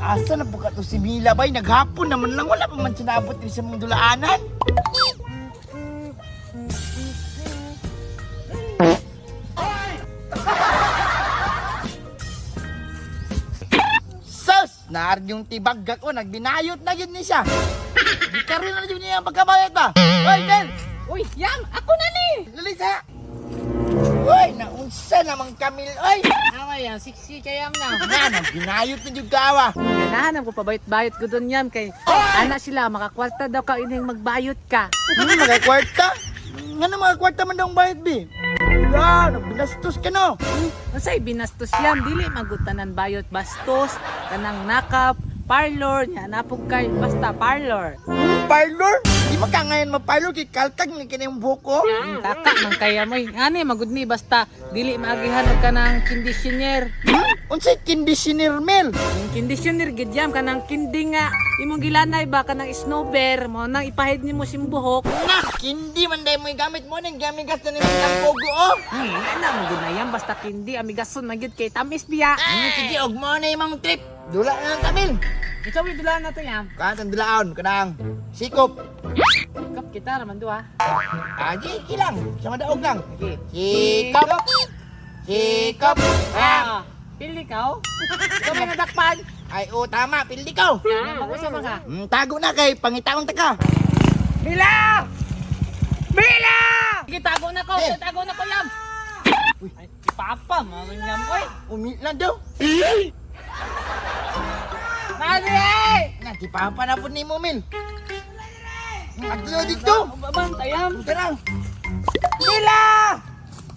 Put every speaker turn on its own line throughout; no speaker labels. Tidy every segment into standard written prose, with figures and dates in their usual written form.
Asa na po ka to si Mila bay? Naghapon naman lang, wala pa man sinabot din sa mga dulaanan. Sus! Naar yung tibag ko, nagbinayot na yun ni siya. Di ka rin na yun niya ang pagkabayot ba? Hoy, Del!
Uy, yam! Ako na ni!
Lalisa! Uy, naunsa namang Kamil, oy!
Tama yan, siksi kay yam na.
Nga, nagbinayot na yung kawa.
Ganahan ko pabayot-bayot ko doon yam kay ana sila makakwarta daw ka ining magbayot ka.
Mga kwarta? Nga mga kwarta man daw ang bayad, bi? Wala, nagbinastos ka no.
Unsay binastos yam dili magutanan bayot bastos kanang nakap parlor nya napog kay basta parlor.
Parlor? Di makangayan ma-parlor kay kalkag ni kini yung buhok ko.
Taka man kaya mo ani magud ni basta dili maagihan og kanang conditioner.
Hmm? Unsay conditioner, Mel?
Yung conditioner gid yam kanang kindi nga imong gilanay ba kanang snowbear mo nang ipahid nimo sim buhok.
Na, kindi man dahil mo yung gamit mo nang gamigas na nimo ng pogo, oh.
Ana mo gud na yam basta kindi amigason man gyud kay tamis biya.
Sige, og mo na yung mga trip. Dula na lang tabil.
Ikaw yung dulaan na to yam.
Kanang dulaon, kanang sikop.
Kap kita raman duha.
Ah, di lang. Sa madaog lang.
Sige.
Sikop. Sikop. Ah.
Ah, pili ka oh. Ikaw may nadakpan.
Ay, oh, tama. Pili ko.
Mag-usap man ka.
Tago na kay pangitaon ta ka.
Mila! Mila! Sige, tago na ko.
Eh.
Tago na ko yam. Ay, si Papa, mga yam. Oy,
Umi lang daw.
Mali!
Na, di pa na po ni Mumil. Adto dito.
Bantayam.
Tara.
Mila!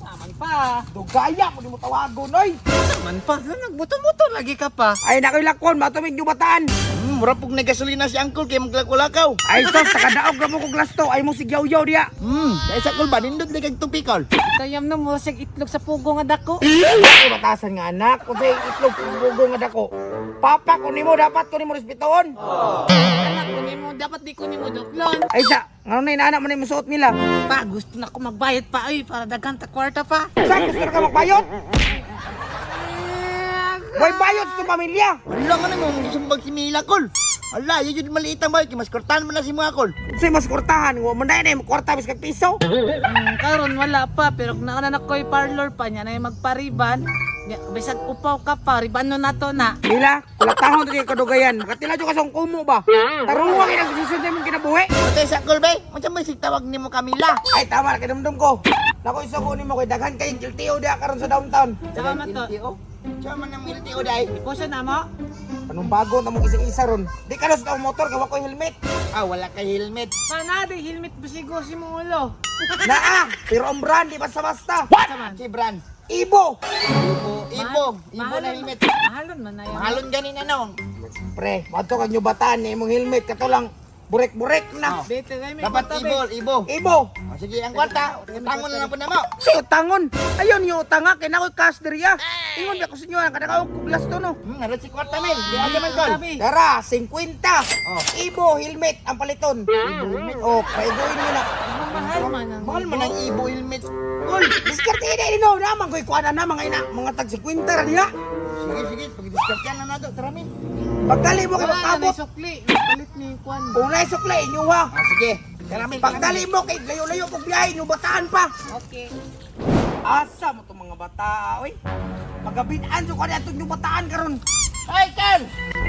Saman pa.
Dugaya ko nimo tawagon oy.
Saman pa. Nagbuto-buto lagi ka pa.
Ay nakoy lakon matumig yung bataan.
Mura pug nagasolina si Uncle kay maglakaw-lakaw.
Ay sos takadaog ra mo kog lasto ay mo sigyaw-yaw diya.
Dahil sa kul ba nindot lagi kag tupikol.
Tayam na mo siyang itlog sa pugo nga dako.
Ay batasan nga anak kung say itlog bugo nga dako. Papa ko nimo dapat ko nimo respetuhon.
Anak ko nimo, dapat di ko nimo duklon.
Ay sa ngano na inaanak mo na yung musuot nila.
Pa, gusto na ko magbayad pa ay para daghan ta kwarta pa.
Sa gusto na ka magbayot? Way bayot sa pamilya.
Wala nga na mo gisumbag si Mila kol. Ala, yun yun maliit ang bayad kay mas kortahan mo na si mga kol.
Say mas kwartahan mo man na kwarta biskag piso.
Karon wala pa pero kung nauna na ko'y parlor pa niya na yung magpariban. Nya, bisag upaw ka pa, ribano na to na.
Mila, kulatahon to kay kadugayan. Makatila jud ka sa akong kumo ba? Tarungan kay nagdesisyon sa imong kinabuhi.
Patay sa kol bay. Unsa may sigtawag nimo Camila?
Ay tama na kinumdum ko. Nako isugo nimo kay daghan kay LTO diha karon sa downtown.
Sama man to.
LTO. Siya man ang LTO dai.
Iposa na mo.
Anong bago na mong isa-isa ron? Di ka na sa motor, gawa ko helmet.
Ah, wala kay helmet.
Panade, helmet bisigo si mong ulo.
Naa, pero ang brand, di basta-basta.
What?
Si Bran.
Ibo!
Ibo, ibo, ibo na helmet.
Mahalon man na yan.
Mahalon ganin ano.
Pre, madto kag bataan ni imong helmet, kato lang, burek-burek na.
Oh.
Dito kay may
Dapat
kwarta,
ibo, ibo.
Ibo!
O, sige, ang kwarta, utangon na lang po na mo.
Si utangon! Ayun yung utanga, kay nakoy cash diri ah. Ingon ba ko sa inyo, ang kadakaw kog lasto no.
Naroon si kwarta, Mel. Di aga man, kol.
Sabi.
Dara, 50.
Oh.
Ibo, helmet, ang paliton. Ibo, helmet. Oh, paiguin mo na.
Mahal man ang
Mahal man ang ibo helmet.
Kol, diskarte ini no, naman ko'y kuha na mga ina, mga tag 50 ra diha.
Sige, sige, pag-discount yan na nato. Tara, Mel.
Pagdali mo kay
Wala na may
magkabot.
sukli. Palit ni yung kwan.
Kung naisukli, inyo ha.
Ah, sige. Tara, Mel.
Pagdali mo kay layo-layo kog biyahe, inyo bataan pa.
Okay.
Asa mo tong mga bata, oy. Pagabinaan so kani atong inyo bataan karon.
Hoy, Kol!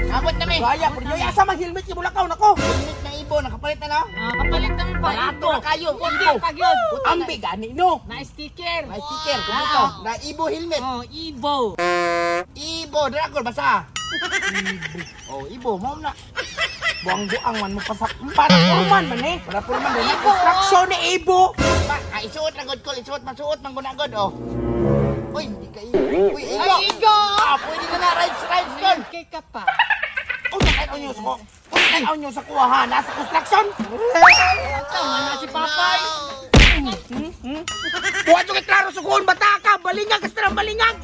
Abot na, Mel.
Gaya pud yoy asa man helmet kay bulakaw nako.
Helmet na ibo, nakapalit na, no?
Ah, kapalit namin pa.
Barato
Ibo.
na kayo,
Puti
ibo.
pa gyud.
Ambi gani no.
Na sticker.
May sticker, kumuto. Na ibo helmet.
Oh, ibo.
Ibo, dara, Kol, basa. Ibo. Oh, ibo, mo na.
Buang-buang man mo pasak. Para purman man eh. Para purman din. Construction ni Ibo.
Pa, ah, isuot na god, Kol. Isuot, masuot, manggunagod, oh. Uy, hindi ka ibo. Uy, ibo.
Ay, igo!
Ah, pwede na na, rides, rides, Kol.
Kay ka pa.
Unsa kay nyo sa ko? Unsa kay nyo sa kuha ha? Nasa construction.
Tama na si Papay.
Wa jud kay klaro sukuon bata ka, balingag kasta balingag.